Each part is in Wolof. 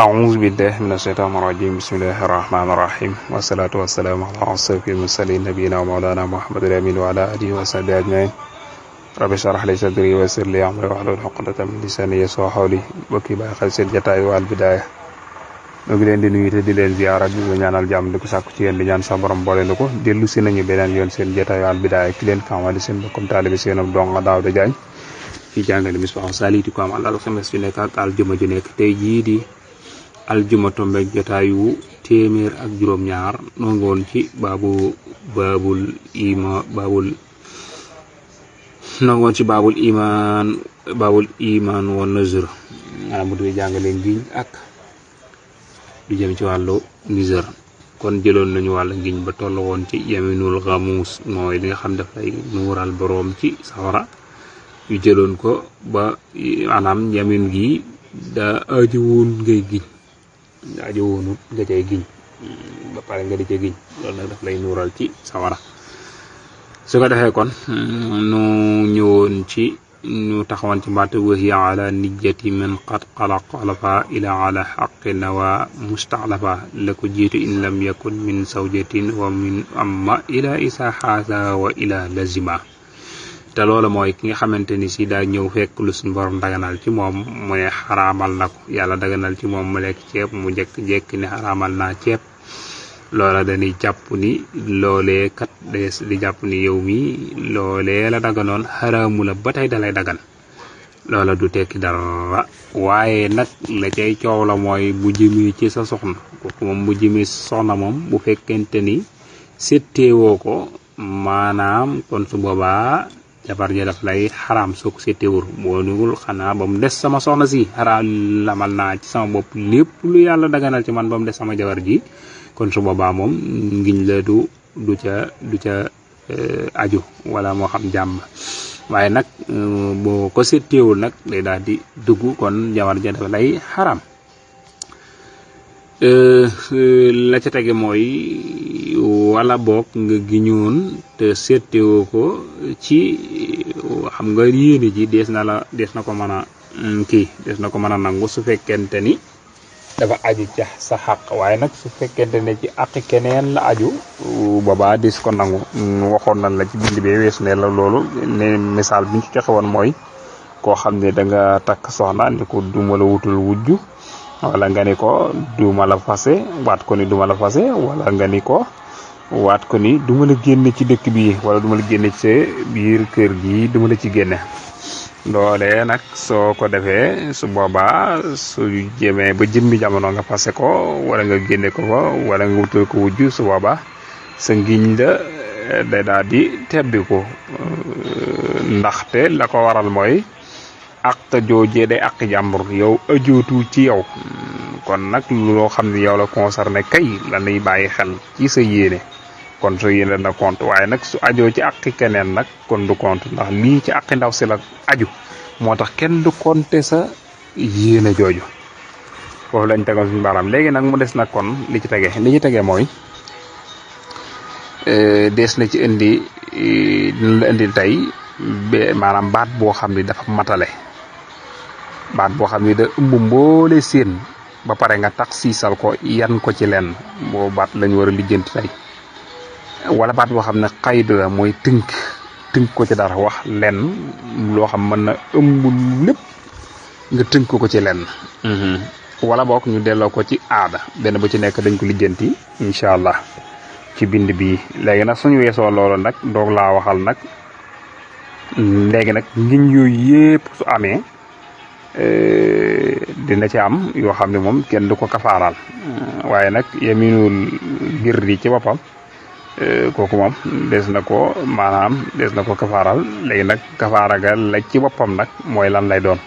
أعوذ بالله من الشيطان الرجيم بسم الله الرحمن الرحيم والصلاة والسلام على أشرف المرسلين نبينا ومولانا محمد الأمين وعلى آله وصحبه أجمعين رب اشرح لي صدري ويسر لي أمري واحلل عقدة من لساني يفقهوا قولي bokki bàyyi xel seen jataayu Al Bidaaya ñoo ngi leen di nuyu te di leen ziyaara di ñaanal jàmm di ko sàkku ci yéen di ñaan sa borom boole na ko dellu si nañu beneen yoon seen jataayu Al Bidaaya ki leen xamali seen bokkum taalibe seen dong Daawda Jaañ ci jàngale Misbahou Salik di ko am alxames ju nekk ak aljuma ju nekk tey jii di aljuma tombeeg jotaayu téeméer ak juróom-ñaar noo ngi woon ci baabul iman wa nazr maanaam mu di jàngale ngiñ ak lu jëm ci wàllu nizar kon jëloon nañu wàll ngiñ ba toll woon ci yaminul xamuus mooy li nga xam dafay nuural boroom ci sawara yu jëloon ko ba maanaam yamin gi da aji woon ngay giñ aajo woonut nga cay giñ ba pare nga di ca giñ loolu nag daf lay nuural ci sawara su ko defee kon nu ñëwoon ci ñu taxawoon ci mbaat wahiya ala nijjati min qad xalafa ila ala xaqi nawa mustalafa la ko jiitu in lam yakun min zawjatin wa min amma ila isa xaasa wa ila lazima te loolu mooy ki nga xamante ni si daa ñëw fekk lu suñu borom daganal ci moom mu ne xaraamal na ko yàlla daganal ci moom mu lekk ceeb mu jekk ne xaraamal naa ceeb loola dañuy jàpp ni loolee kat des di jàpp ni yow mi loolee la daganoon xaraamu la ba tey dalay dagan loola du tekki dara waaye nag la cay coow la mooy bu jëmee ci sa soxna kooku moom bu jëmee soxna moom bu fekkente ni setteewoo ko maanaam kon su boobaa jabar ja daf lay xaraam soo ko seetewul boo nugul xanaa ba mu des sama soxna si xaraamaal naa ci sama bopp lépp lu yàlla daganal ci man ba mu des sama jabar ji kon su boobaa moom ngiñ la du ca aju wala moo xam jàmm waaye nag boo ko seetewul nag day daal di dugg kon jabar ja daf lay xaraam la ca tege mooy wala boog nga giñoon te seetewoo ko ci xam nga yéene ji dees na ko mën a des na ko mën a nangu su fekkente ni dafa aju ca sa xaq waaye nag su fekkente ne ci aqi keneen la aju boobaa des ko nangu waxoon nañ la ci bind bee weesu ne la loolu ne misaal bi ñu ci joxe woon mooy koo xam ne da nga takk soxna ni ko duma la wutul wujju wala nga ni ko duma la fase waat ko ni duma la fase wala nga ni ko waat ko ni duma la génne ci dëkk bi wala duma la génne ci biir kër gi duma la ci génne loolee nag soo ko defee su boobaa su jëmee ba jëmmi jamono nga fase ko wala nga génne ko fa wala nga wutal ko wujju su boobaa sa ngiñ la day daal di tebbi ko ndaxte la ko waral mooy ak joojee day ak jàmbur yow ajootu ci yow kon nag loo xam ne yow la concerné kay la nuy bàyyi xel ci sa yéene kon sa yéene na compte waaye nag su ajoo ci àqi keneen nag kon du compte ndax lii ci àqi ndaw si la aju moo tax kenn du compte sa yéene jooju foofu lañ tegoon suñu baaraam léegi nag mu des nag kon li ci tege mooy des na ci indi dina la indil tey maanaam baat boo xam ni dafa matale baat boo xam ni da ëmb mboole seen ba pare nga tax siisal ko yan ko ci lenn boo baat lañu war a lijjanti tey wala baat boo xam ne xaydu la mooy tënk ko ci dara wax lenn loo xam mën na ëmb lépp nga tënk ko ci lenn wala boog ñu delloo ko ci aada benn bu ci nekk dañ ko lijjanti incha allah ci bind bi léegi nag suñu weesoo loolu nag doog laa waxal nag léegi nag ngiñ yooyu yépp su amee dina ci am yoo xam ne moom kenn du ko kafaaral waaye nag yaminul birri ci boppam kooku moom des na ko kafaaral léegi nag kafaara ga la ci boppam nag mooy lan lay doon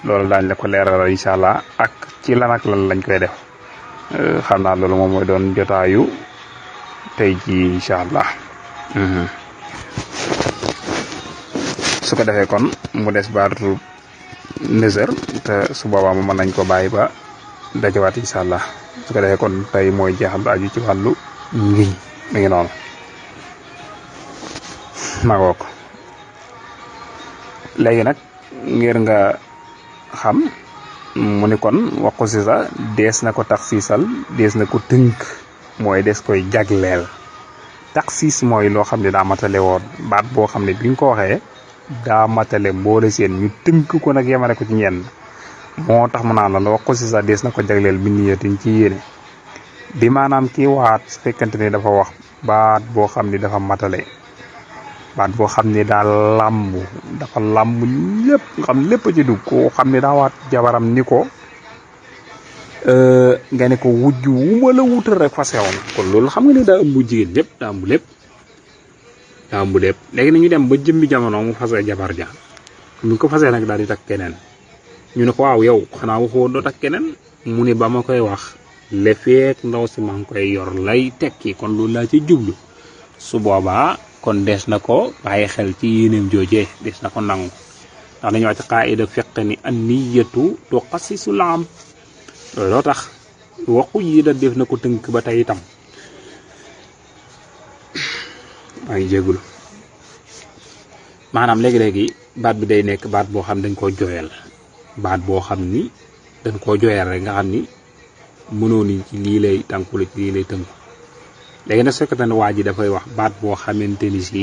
loolu daañ la ko leeral incha allah ak ci lan ak lan lañ koy def xam naa loolu moom mooy doon jotaayu tey ji incha allah su ko defee kon mu des baatu nësër te su boobaa mu mën nañ ko bàyyi ba dajawaat incha allah su ko defee kon tey mooy jeexal aju ci wàllu ngiñ mi ngi noonu magoo ko léegi nag ngir nga xam mu ne kon waxu si sa dees na ko taxsiisal dees na ko tënk mooy des koy jagleel taxsiis mooy loo xam ne daa matale woon baat boo xam ne bi nga ko waxee daa matale mboole seen ñu tënk ko nag yemale ko ci ñenn moo tax mu naan la waxu si sa dees na ko jagleel bi niyatin ci yéene bi maanaam kii waat su fekkante ne dafa wax baat boo xam ne dafa matale baat boo xam ne daa làmb dafa làmb lépp nga xam lépp ci dugg koo xam ne daa waat jabaram ni ko nga ne ko wujj wu ma la wutal rek fase woon kon loolu xam nga ne daa ëmb jigéen lépp daa ëmb lépp léegi nañu dem ba jëmmi jamono mu fase jabar ja ñu ko fasee nag daal di takk keneen ñu ne ko waaw yow xanaa waxoo doo takk keneen mu ne ba ma koy wax le feek ndaw si maa ngi koy yor lay tekki kon loolu laa ci jublu su boobaa kon des na ko bàyyi xel ci yéeneem joojee des na ko nangu ndax dañu wax ci qaida fiq ni an niyatu tuqassisu laam looloo tax waxu yi da def na ko tënk ba tey itam maa ngi jéggul maanaam léegi-léegi baat bi day nekk baat boo xam dañ koo jooyal baat boo xam ni dañ koo jooyal rek nga xam ni mënoo ni ci lii lay tànku la ci lii lay tënku léegi nag fekkate ne waa ji dafay wax baat boo xamante ni si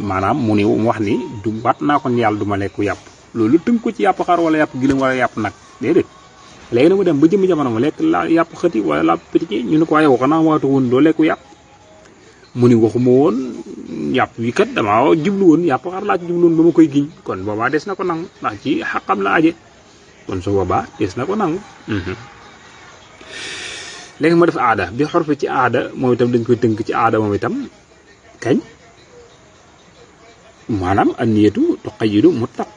maanaam mu wax ni du waat naa ko ni yàlla du ma lekk yàpp loolu tënk ko ci yàpp xar wala yàpp gilam wala yàpp nag déedéet léegi nag mu dem ba jëmm jamono mu lekk la yàpp xëti wala la petit ñu ne ko waaye xanaa waatu woon doo lekku yàpp mu ni waxuma woon yàpp wi kat dama jublu woon yàpp xar laa ci jublu woon ba ma koy giñ kon boobaa des na ko nangu ndax ci xaqam la aje kon su boobaa des na ko nangu léegi ma def aada bi xorfi ci aada moom itam dañ koy tënk ci aada moom itam kañ maanaam anniyatu tuqayyidu mutlaq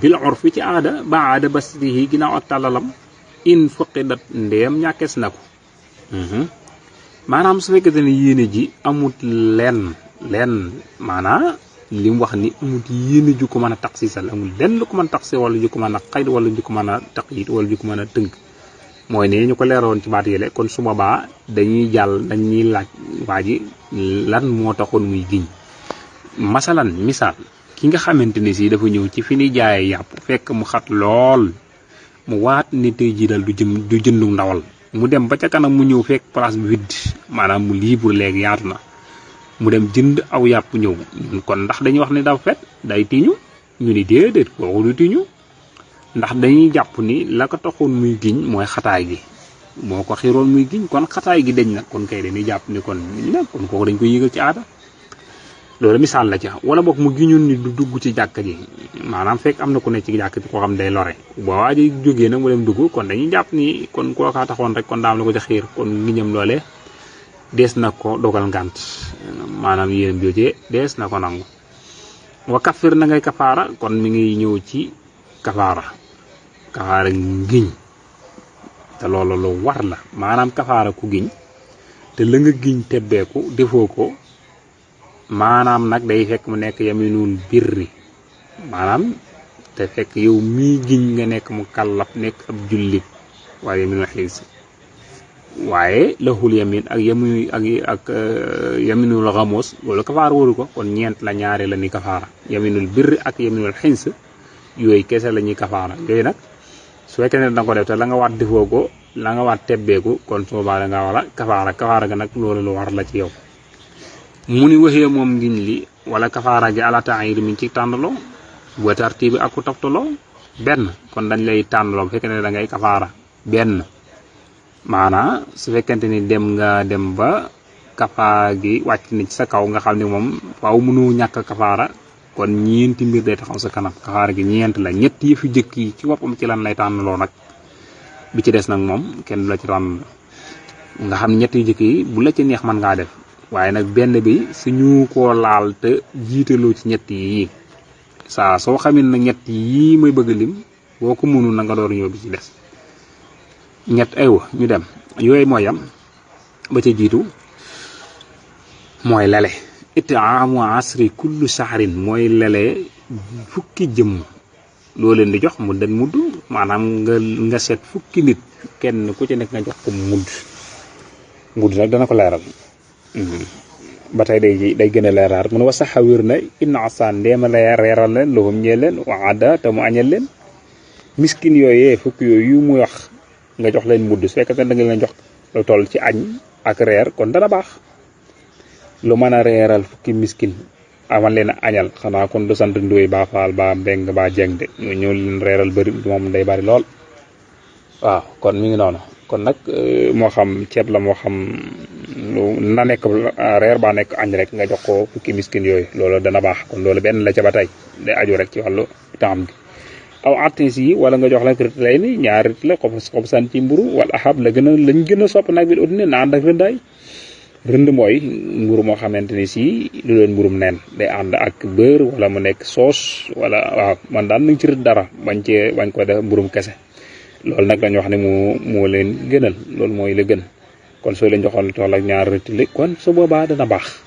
bil urfi ci aada ba aada basrihi ginnaaw ak tàllalam in fuqidat ndeem ñàkkees na ko maanaam su fekkee ne yéene ji amut lenn maanaa li mu wax ni amut yéene ju ko mën a taxsiisal amul lenn lu ko mën a taxsi wala ju ko mën a xayd wala ju ko mën a taqyid wala ju ko mën a tënk mooy ne ñu ko leeroon ci baat yële kon su boobaa dañuy laaj waa ji lan moo taxoon muy giñ masalan misaal ki nga xamante ni si dafa ñëw ci fi ni jaayee yàpp fekk mu xat lool mu waat ni tey jii dal du jëndu ndawal mu dem ba ca kanam mu ñëw fekk place bi vide maanaam mu libre léegi yaatu na mu dem jënd aw yàpp ñëw kon ndax dañuy wax ne dafa fet day tiñu ñu ni déedéet kooku du tiñu ndax dañuy jàpp ni la ko taxoon muy giñ mooy xataay gi moo ko xiroon muy giñ kon xataay gi dañ na kon kay dañuy jàpp ni kon kon kooku dañ koy yëgal ci aada loolu misaal la ci wala boog mu giñoon ni du dugg ci jàkka ji maanaam fekk am na ku ne ci jàkka ji koo xam day lore boo waa ji jógee nag mu dem dugg kon dañuy jàpp ni kon kookaa taxoon rek kon daam la ko ci xiir kon ngiñam loole dees na ko dogal ngànt maanaam yéen joojee dees na ko nangu wa kafir na ngay kafaara kon mi ngi ñëw ci kafaara ngiñ te loolu lu war la maanaam kafaara ku giñ te la nga giñ tebbeeku defoo ko maanaam nag day fekk mu nekk yaminul birri maanaam te fekk yow mii giñ nga nekk mu kallaf nekk ab jullit waaye yaminul xiis waaye laxul yamin ak yaminul xamos loolu kafaara waru ko kon ñeent la ñaari la ni kafaara yaminul birri ak yaminul xins yooyu kese la ñuy kafaara yooyu nag su fekkee ne danga ko def te la nga waat defoo ko la nga waat tebbeeku kon su boobaa da nga war a kafaara ga nag loolu lu war la ci yow mu ni waxee moom ngiñ li wala kafaara gi ala ta'yir mi ci tàndaloo wa tartibi ak ku toftaloo benn kon dañ lay tàndaloo bu fekkee ne da ngay kafaara benn maanaa su fekkente ni dem ba kafaara gi wàcc na ci sa kaw nga xam ne moom faaw mënoo ñàkk kafaara kon ñeenti mbir day taxaw sa kanam kafaara gi ñeent la ñett yi fi jëkk yi ci boppam ci lan lay tànnaloo nag bi ci des nag moom kenn du la ci tànn nga xam ñett yu jëkk yi bu la ci neex mën ngaa def waaye nag benn bi suñu koo laal te jiitaloo ci ñett yi saa soo xamee nag ñett yii may bëgg lim boo ko mënul na nga door ñëw bi ci des ñett aywa ñu dem yooyu mooy yam ba ca jiitu mooy lale itaamu asri kullu shahrin mooy lale fukki jëmm loo leen di jox mu den mudd maanaam nga seet fukki nit kenn ku ci nekk nga jox ko mudd nag dana ko leeral ba tey day gën a leeraar mun wa saxa wér na inna asaan ndeema la reeral leen loxum ñee leen wa adda te mu añal leen miskin yooyee fukki yooyu muy wax nga jox leen mudd su fekkee da nga leen jox lu toll ci añ ak reer kon dana baax lu mën a reeral fukki miskin amal leen a añal xanaa kon du sant Ndoye ba Faal ba Mbeng ba Jeng de ñoo leen reeral bëri moom day bari lool waaw kon mi ngi noonu kon nag moo xam ceeb la moo xam na nekk reer ba nekk añ rek nga jox ko fukki miskin yooyu loolu dana baax kon loolu benn la ca ba tey day aju rek ci wàllu temps gi aw artis yi wala nga jox la rit lay ni ñaar rit la xob san ci mburu wala ahab lañ gën a sopp nag bi adduna na ànd ak rëndaay rënd mooy mburu moo xamante ni si lu leen mburum neen day ànd ak beurre wala mu nekk sauce wala waaw man daal nañ ci rët dara bañ ko def mburum kese loolu nag dañu wax ne moo leen gënal loolu mooy la gën kon soo leen joxoon tool ak ñaar rëtt li kon su boobaa dana baax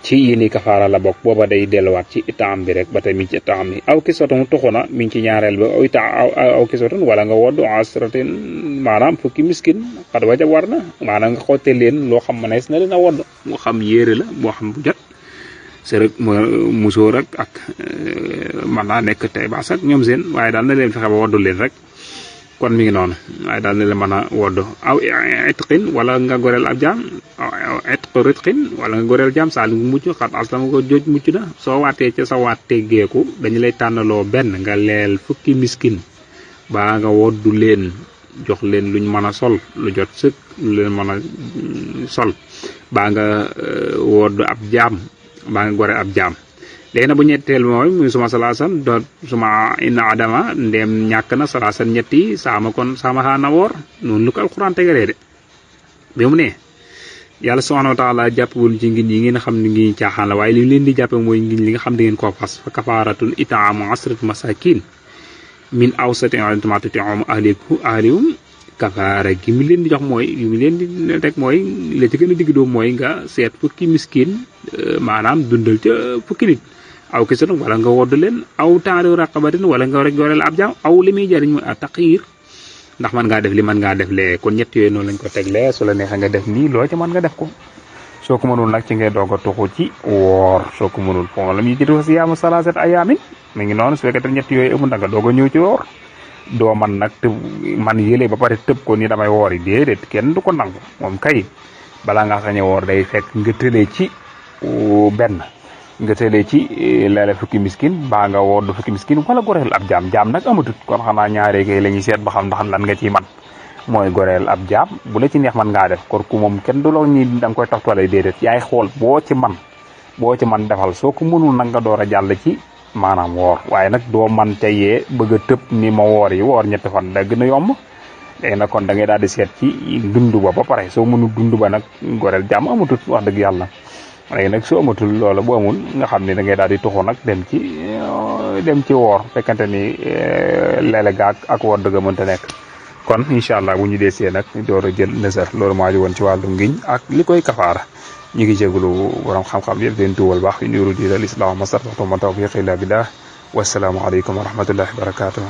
ci yi ni kafaara la bokk booba day delluwaat ci itaam bi rek ba tey mi ngi ci itaam bi aw kisotun tuxu na mi ngi ci ñaareel ba aw kisotun wala nga woddu asratin maanaam fukki miskin xat wajab war na maanaam nga xotte leen loo xam mënees na leen a wodd moo xam yére la moo xam bu jot sa rek musóor ak mën naa nekk tey baas ak ñoom seen waaye daal na leen fexe ba woddu leen rek kon mi ngi noonu waaye daal na leen mën a wodd aw itqin wala nga goreel ab jaam itq ritqin wala nga goreel jaam saa li mu mucc xat alsama ko jooj mucc na soo waatee ca sa waat teggeeku dañu lay tànnaloo benn nga leel fukki miskin baa nga woddu leen jox leen luñ mën a sol lu jot sëkk lu leen mën a sol baa nga wodd ab jaam baa nga gore ab jaam léegi nag bu ñetteel mooy muy suma salaasan do suma inna adama ndeem ñàkk na salaasan ñetti saama kon saama xaana woor noonu lu ko alxuraan tegalee de bi mu ne yàlla subhanahu wa taala jàppwul ci ngin yi ngeen xam ne ngi caaxaan la waaye li leen di jàppe mooy ngin li nga xam ne ngeen koo fas fa kafaaratun itaamu asrat masakin min awsati ma tuti'um ahlihum kafaara gi mu leen di jox mooy li mu leen di rek mooy la ci gën a digg doom mooy nga seet fukki miskin maanaam dundal ca fukki nit aw kisatun wala nga wodd leen aw ta'riiru raqabatin wala nga rek goreel ab jaam aw li muy jariñ mooy a taqiir ndax mën ngaa def li mën ngaa def lee kon ñett yooyu noonu lañ ko teglee su la neexee nga def nii loo ca mën nga def ko soo ko mënul nag ci ngay doog a tuxu ci woor soo ko mënul fon la muy jiitu siyaamu salaasati ayyaamin mi ngi noonu su fekkee ñett yooyu amul nga doog a ñëw ci woor doo man nag tëb man yëlee ba pare tëb ko ni damay woor yi déedéet kenn du ko nangu moom kay balaa nga sañ a woor day fekk nga tëlee ci benn nga tëlee ci leele fukki miskin baa nga woor du fukki miskin wala goreel ab jaam nag amatut kon xanaa ñaaree kay la ñuy seet ba xam ndax lan nga ciy man mooy goreel ab jaam bu la ci neex man ngaa def kor ku moom kenn du la ñi da nga koy toftale déedéet yaay xool boo ci man defal soo ko mënul nag nga door a jàll ci maanaam woor waaye nag doo man ca yee bëgg a tëb ni ma woor ñetti fan da gën a yomb léegi nag kon da ngay daal di seet ci dund ba pare soo mënul dund ba nag goreel jaam amatut wax dëgg yàlla léegi nag soo amatul loola bu amul nga xam ne da ngay daal di tuxu nag dem ci woor fekkante ni leele gaag ak woor dëgg mënta nekk kon incha allah bu ñu desee nag door a jël nësër loolu maa woon ci wàllu ngiñ ak li koy kafaara ñu ngi jégalu borom xam-xam yëpp leen tuwal baax yu nuru di al islam ma sartaxtu ma tawfiq illa billah wasalaamu aleykum wa rahmatullahi wa barakatuh